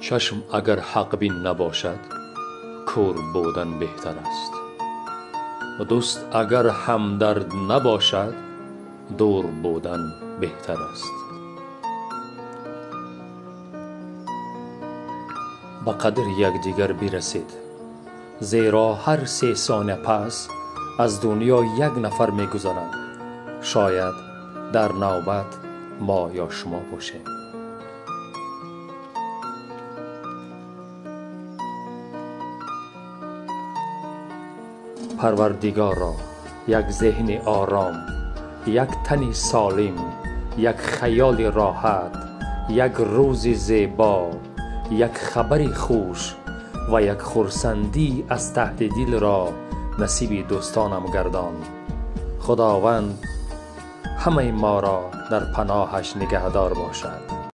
Чашм агар ҳақбин набошад, кӯр будан беҳтар аст. Дӯст агар ҳамдард набошад, дур будан беҳтар аст. Ба қадри якдигар бирасед, зеро ҳар 3 сония пас аз дунё як нафар мегузарад. Шояд дар навбат мо ё шумо бошем. Парвардигорро як зеҳни ором, як тани солим, як хаёли роҳат, як рӯзи зебо, як хабари хуш ва як хурсандӣ аз таҳти дилро насиби дӯстонам гардон. Худованд ҳамаи моро дар паноҳаш нигаҳдор бошад.